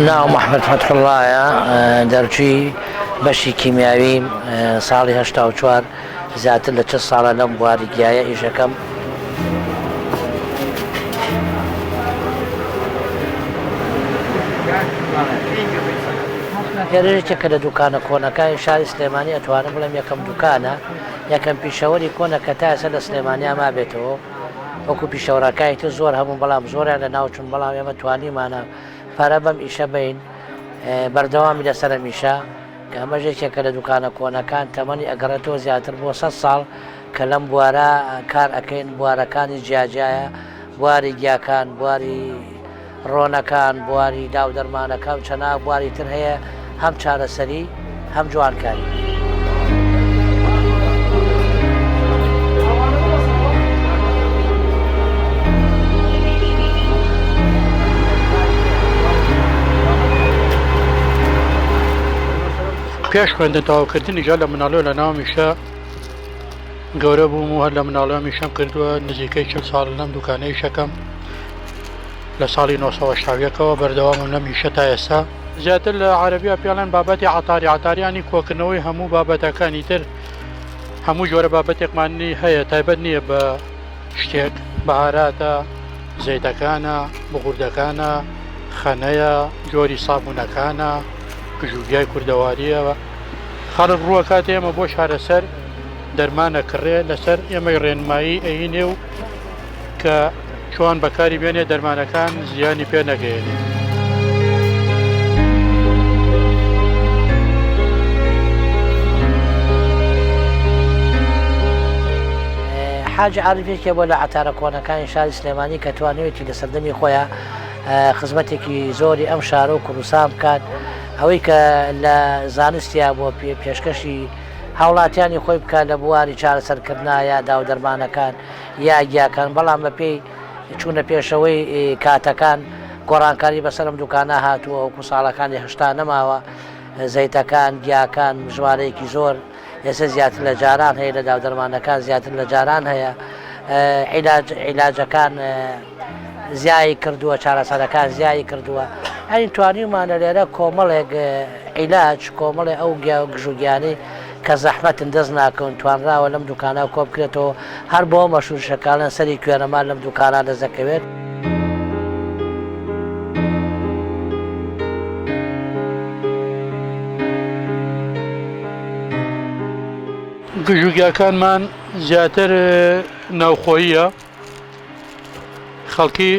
ناوم ئەحمەد فەتحوڵڵایە، دەرچووی بەشی کیمیاویم، ساڵی 84 زیاتر لە 40 ساڵە لەم بواری گیایە ئیشەکەم. لێرە یەکێکە لە دوکانە کۆنەکانی شاری سلێمانی ئەتوانم بڵێم یەکەم دوکانە یەکەم پیشەوەری کۆنە کە تا ئێستا لە سلێمانیا مابێتەوە وەکو پیشەوەرەکانی تر زۆر هەبوون بەڵام زۆریان لە ناوچون بەڵام ئێمە توانیمانە پەرە بەم ئیشە بین بەردەوامی لەسەر ئەم ئیشە کە ئەمەش یەکێکە لە دوکانە کۆنەکان تەمەنی ئەگەڕێتەوە زیاتر بۆ سە ساڵ کە لەم بوارە کار ئەکەین بوارەکانی جیاجیایە بواری گیاکان بواری ڕۆنەکان، بواری داو دەرمانەکان و چەناها بواری تر هەیە هەم چارەسەری هەم جوانکاری. پێش خوێندن تەواوکردنیش هەر لە مناڵیەوە لە ناو میشە گەورە بووم و هەر لە مناڵیەوە میشەم کردووە نزیکەی 40 ساڵ لەم دوکانە ئیشەکەم لە ساڵی 1970 ەوە بەردەوامم لەم ئیشە تا ئێستا. زیاتر لە عەرەبیا پێڵێن بابەتی عەتاری عەتاری یانی کۆکردنەوەی هەموو بابەتەکانی تر هەموو جۆرە بابەتێکمانی هەیە تایبەت نییە بە شتێک بەهاراتە زەیتەکانە بغوردەکانە خەنەیە جۆری سابوونەکانە گژوگیای کوردەواریە خەڵک ڕووەکات ئێمە بۆ چارەسەر دەرمانە کڕێ لەسەر ئێمەی ڕێنمایی ئەینێ و کە چۆن بەکاری بێنێ دەرمانەکان زیانی پێ نەگەیەنێ. حاجی عارف یەکێ بووە لە عەتارە کۆنەکانی شاری سلێمانی کە توانیویەتی لە سەردەمی خۆیا خزمەتێکی زۆری ئەم شارە و کوردستان بکات ئەوەی کە لە زانستیا بۆ پێشکەشی هاوڵاتیانی خۆی بکات لە بواری چارەسەرکردنا یا داودەرمانەکان یا گیاکان، بەڵام بەپێی چوونە پێشەوەی کاتەکان گۆڕانکاری بەسەر ئەم دوکانە هاتووە، وەکو ساڵەکانی 80 نەماوە، زەیتەکان، گیاکان ژمارەیەکی زۆر ئێستا زیاتر لە جاران هەیە، لە داودەرمانەکان زیاتر لە جاران هەیە، عیلاج عیلاجەکان زیایی کردووە، چارەسەرەکان زیایی کردووە، ئەین توانیومانە لێرە کۆمەڵێک عیلاج، کۆمەڵێ ئەو گیا و گژوگیانەی کە زەحمەتن دەست ناکەون توانراوە لەم دوکانە کۆبکرێتەوە، هەر بۆ مەشهور شەکاڵێن سەری کوێرەمار لەم دوکانە دەست دەکەوێت. گژوگیاکانمان زیاتر ناوخۆییە، خەڵکی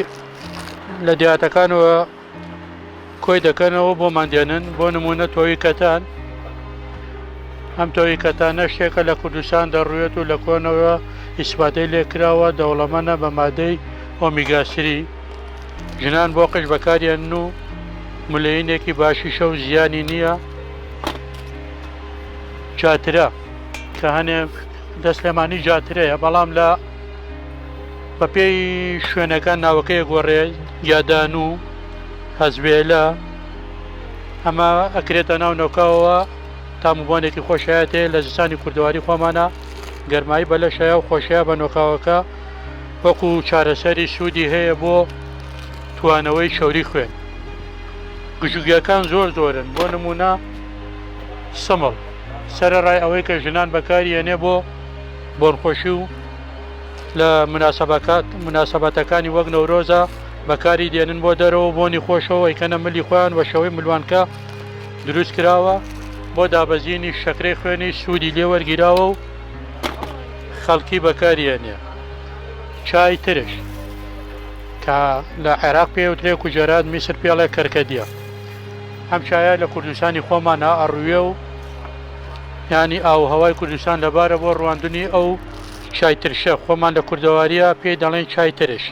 لە دێهاتەکانەوە کۆی دەکەنەوە بۆمان دێنن بۆ نمونە تۆوی کەتان ئەم تۆوی کەتانە شتێکە لە کوردستان دەڕوێت و لە کۆنەوە ئیسفادەی لێکراوە دەوڵەمەنە بە مادەی ئۆمیگا سری ژنان بۆ قژ بەکاریان و ملەینێکی باشیشە و زیانی نییە جاترە کە هەنێ دە سلێمانی جاترەیە بەڵام لە بەپێی شوێنەکان ناوەکەی گۆڕێ گیادان و هەزبێلە ئەمە ئەکرێتە ناو نۆکاوە تام و بۆنێکی خۆشایەتێ لە زستانی کوردەواری خۆمانە گەرمایی بە لەشەیە و خۆشەیە بە نۆکاوەکە وەکو چارەسەری سوودی هەیە بۆ توانەوەی چەوری خوێن گژوگیاکان زۆر زۆرن بۆ نمونە سمڵ سەرەڕای ئەوەی کە ژنان بەکاری یەنێ بۆ بۆنخۆشی و لە موناسەبەتەکانی وەک نەورۆزە بەکاری دێنن بۆ دەرەوە بۆنی خۆشەوە ئەیکەنە ملی خۆیان بە شێوەی ملوانکە دروست کراوە بۆ دابەزینی شەکرەی خوێنی سوودی لێ وەرگیراوە و خەڵکی بەکاریێنێ چای ترش کە لە عێراق پێوترێ کوجەرات میسر پێڵێ کەرکەدیە ئەم چایە لە کوردستانی خۆمانە ئەڕوێ و ینی ئاوهەوای کوردستان لەبارە بۆ ڕواندنی ئەو چای ترشە خۆمان لە کوردەواریە پێی دەڵێن چای ترش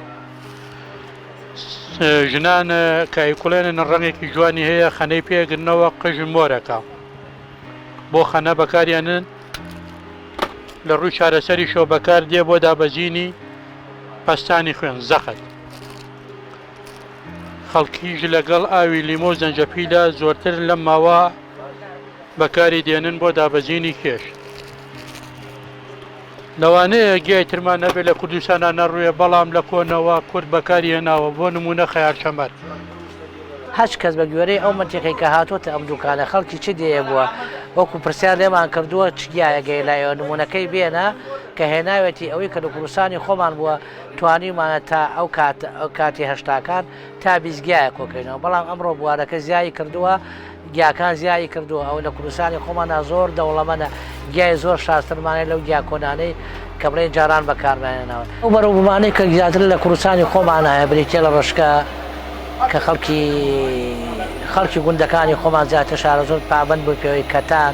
ژنان کە ئەیکوڵێنن ڕەنگێکی جوانی هەیە خەنەی پێگرنەوە قژ مۆرەکە بۆ خەنە بەکاریانن لە ڕووی چارەسەریشەوە بەکار دێ بۆ دابەزینی پەستانی خوێن زەخت خەڵکیش لەگەڵ ئاوی لیمۆ زەنجەفیلە زۆرتر لەم ماوە بەکاری دێنن بۆ دابەزینی کێش. لەوانەیە گیای ترمان هەبێ لە کوردستانا نەڕوێ بەڵام لە کۆنەوە کورد بەکاری هێناوە بۆ نموونە خەیار چەمەر. هەچ کەس بە گوێرەی ئەو مەنتیقەی کە هاتۆتە ئەم دوکانە خەڵکی چ دێیە بووە وەکو پرسیار لێمان کردووە چ گیایەک هەیە لای ئێوە نموونەکەی بێنە کە هێناوێتی ئەوەی کە لە کوردستانی خۆمان بووە توانیومانە تا ئەو کات ئەو کاتی هەشتاکان تا 20 گیایە کۆکەینەوە بەڵام ئەمڕۆ بوارەکە زیایی کردووە گیاکان زیایی کردووە ئەو لە کوردستانی خۆماندا زۆر دەوڵەمەنە گیای زۆر شازترمان هەیە لەو گیا کۆنانەی کە بڵێین جاران بەکارمانهێناوە. ئەو بەرەوبوومانەی کە زیاتر لە کوردستانی خۆمانە هەیە بریتیە لە ڕەشکە کە خەڵکی خەڵکی گوندەکانی خۆمان زیاتر شارەزوور پابەند بوون پێوەی کەتان،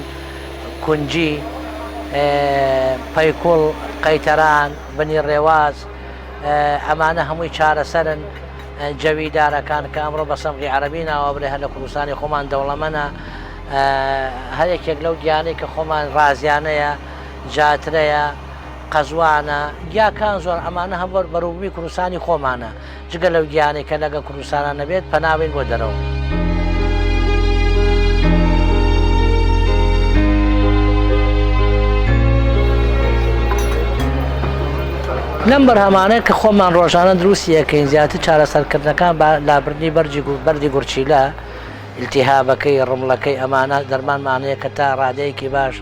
کونجی، پەیکوڵ، قەیتەران، بنی ڕێواس ئەمانە هەمووی چارەسەرن. جەوی دارەکان کە ئەمڕۆ بە سەمغی عەرەبی ناوەبرێ هەر لە کوردستانی خۆمان دەوڵەمەنە هەر یەکێک لەو گیانەی کە خۆمان ڕازیانەیە جاترەیە قەزوانە گیاکان زۆر ئەمانە هەم بەروبوومی کوردستانی خۆمانە جگە لەو گیانەی کە لەگە کوردستانە نەبێت پەنابین بۆ دەرەوە. لەم بەرهەمانەی کە خۆمان ڕۆژانە دروستی ئەکەین زیاتر چارەسەرکردنەکان بە لابردنی بەرجی بەردی گورچیلە، ئیلتیهابەکەی، ڕمڵەکەی ئەمانە دەرمانمان هەیە کە تا ڕادەیەکی باش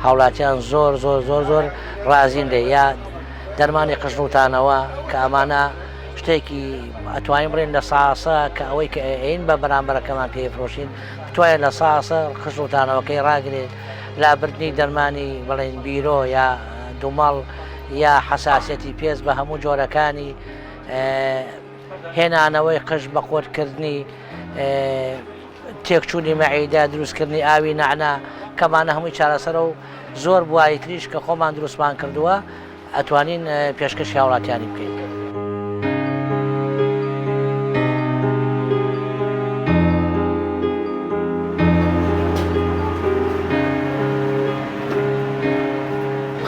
هاوڵاتیان زۆر زۆر زۆر زۆر ڕازین لێ یا دەرمانی قژڕوتانەوە کە ئەمانە شتێکی ئەتوانین بڵێن لە ساسە کە ئەوەی کە ئەین بە بەرامبەرەکەمان پێی فرۆشین بتوانێت لە ساسە قژڕوتانەوەکەی ڕاگرێت لابردنی دەرمانی بڵێن بیرۆ یا دومەڵ یا حەساسیەتی پێست بە هەموو جۆرەکانی هێنانەوەی قژ بە قۆرکردنی تێکچوونی مەعیدە دروستکردنی ئاوی نەعنا کەمانە هەمووی چارەسەرە و زۆر بواری تریش کە خۆمان دروستمان کردووە ئەتوانین پێشکەشی هاوڵاتیانی بکەین.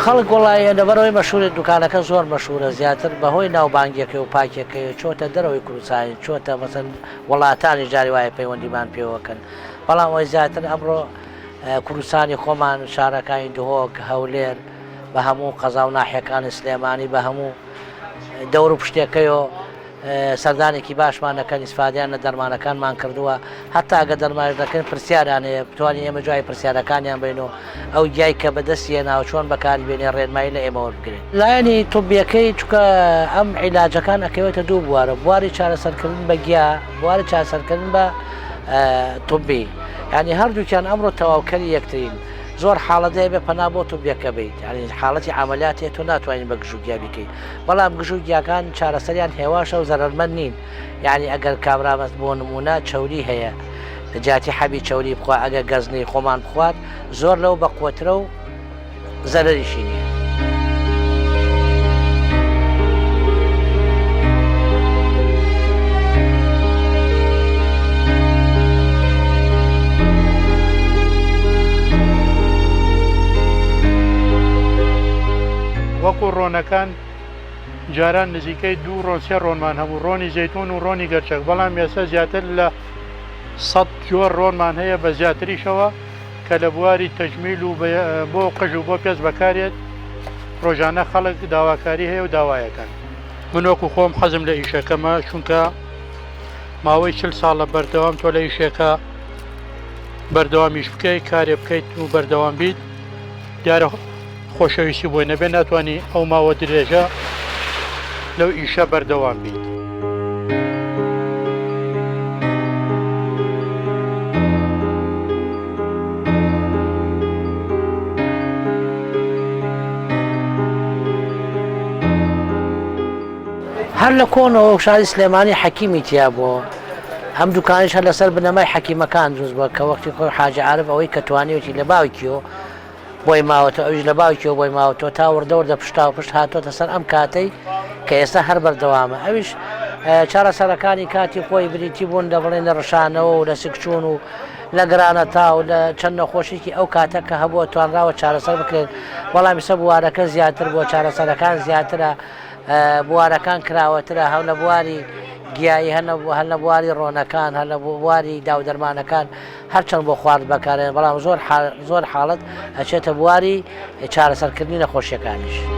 خەڵک وەڵای لەبەرئەوەی مەشهورە دوکانەکە زۆر مەشهورە زیاتر بەهۆی ناوبانگیەکەی و پاکیەکەی چۆتە دەرەوەی کوردستانی چۆتە مەسەن وڵاتانی جاری وایە پەیوەندیمان پێوەکەن بەڵام ئەوەی زیاتر ئەمڕۆ کوردستانی خۆمان شارەکانی دهۆک هەولێر بە هەموو قەزا و ناحیەکانی سلێمانی بە هەموو دەور و پشتێکەیەوە سەردانێکی باشمان دەکەن ئیسفادەیان لە دەرمانەکانمان کردووە هەتا ئەگەر دەرمانش دەکەن پرسیاریان هەیە بتوانین ئێمە جوای پرسیارەکانیان بین و ئەو گیای کە بەدەستی هێناوە چۆن بەکاری بێنێ ڕێنمایی لە ئێمە وەربگرێت. لایەنی طبیەکەی چونکە ئەم عیلاجەکان ئەکەوێتە دوو بوارە بواری چارەسەرکردن بە گیا بواری چارەسەرکردن بە طبی یعنی هەردووکیان ئەمڕۆ تەواوکەری یەکترین زۆر حاڵەت هەیە بێ پەنا بۆ طبیەکە بیت یعنی حاڵەتی عەمەلیات هەیە تۆ ناتوانین بە گژوگیا بیکەی بەڵام گژو گیاکان چارەسەریان هێواشە و زەرەرمەند نین یانی ئەگەر کابرا بەس بۆ نمونە چەوری هەیە لە جیاتی حەبی چەوری بخوا ئەگەر گەزنەی خۆمان بخوات زۆر لەو بەقوەترە و زەرەریشی نییە. وەکو ڕۆنەکان جاران نزیکەی دوو ڕۆن سێ ڕۆنمان هەبوو ڕۆنی زەیتون و ڕۆنی گەرچەک بەڵام ئێستا زیاتر لە سەد جۆر ڕۆنمان هەیە بە زیاتریشەوە کە لە بواری تەجمیل و بۆ قژ و بۆ پێست بەکارێت ڕۆژانە خەڵک داواکاری هەیە و داوایەکەن. من وەکو خۆم حەزم لە ئیشەکەمە چونکە ماوەی چل ساڵە بەردەوام تۆ لە ئیشێکە بەردەوام ئیش بکەیت کارێ بکەیت و بەردەوام بیت دیارە خۆشەویستی بۆی نەبێ ناتوانی ئەو ماوە درێژە لەو ئیشە بەردەوام بیت. هەر لە کۆنەوە شاری سلێمانی حەکیمی تیا بووە ئەم دوکانیش هەر لەسەر بنەمای حەکیمەکان دروست بووە کە وەختی خۆی حاجی عارف ئەوەی کە توانیوێتی لە باوکیەوە بۆی ماوەتەوە ئەویش لە باوکیەوە بۆی ماوەتەوە تا وردە وردە پشتا و پشت هاتۆتە سەر ئەم کاتەی کە ئێستا هەر بەردەوامە ئەویش چارەسەرەکانی کاتی خۆی بریتی بوون لە بڵێن لە ڕشانەوە و لە سکچوون و لە گرانەتا و لە چەند نەخۆشیکی ئەو کاتە کە هەبووە توانراوە چارەسەر بکرێت بەڵام ئیسە بوارەکە زیاتر بووە چارەسەرەکان زیاترە بوارەکان کراوەترە هەم لە بواری گیایی هەر لە بواری ڕۆنەکان هەر لە بواری داودەرمانەکان هەرچەند بۆ خوارد بەکارێن بەڵام زۆر زۆر حاڵەت ئەچێتە بواری چارەسەرکردنی نەخۆشیەکانیش.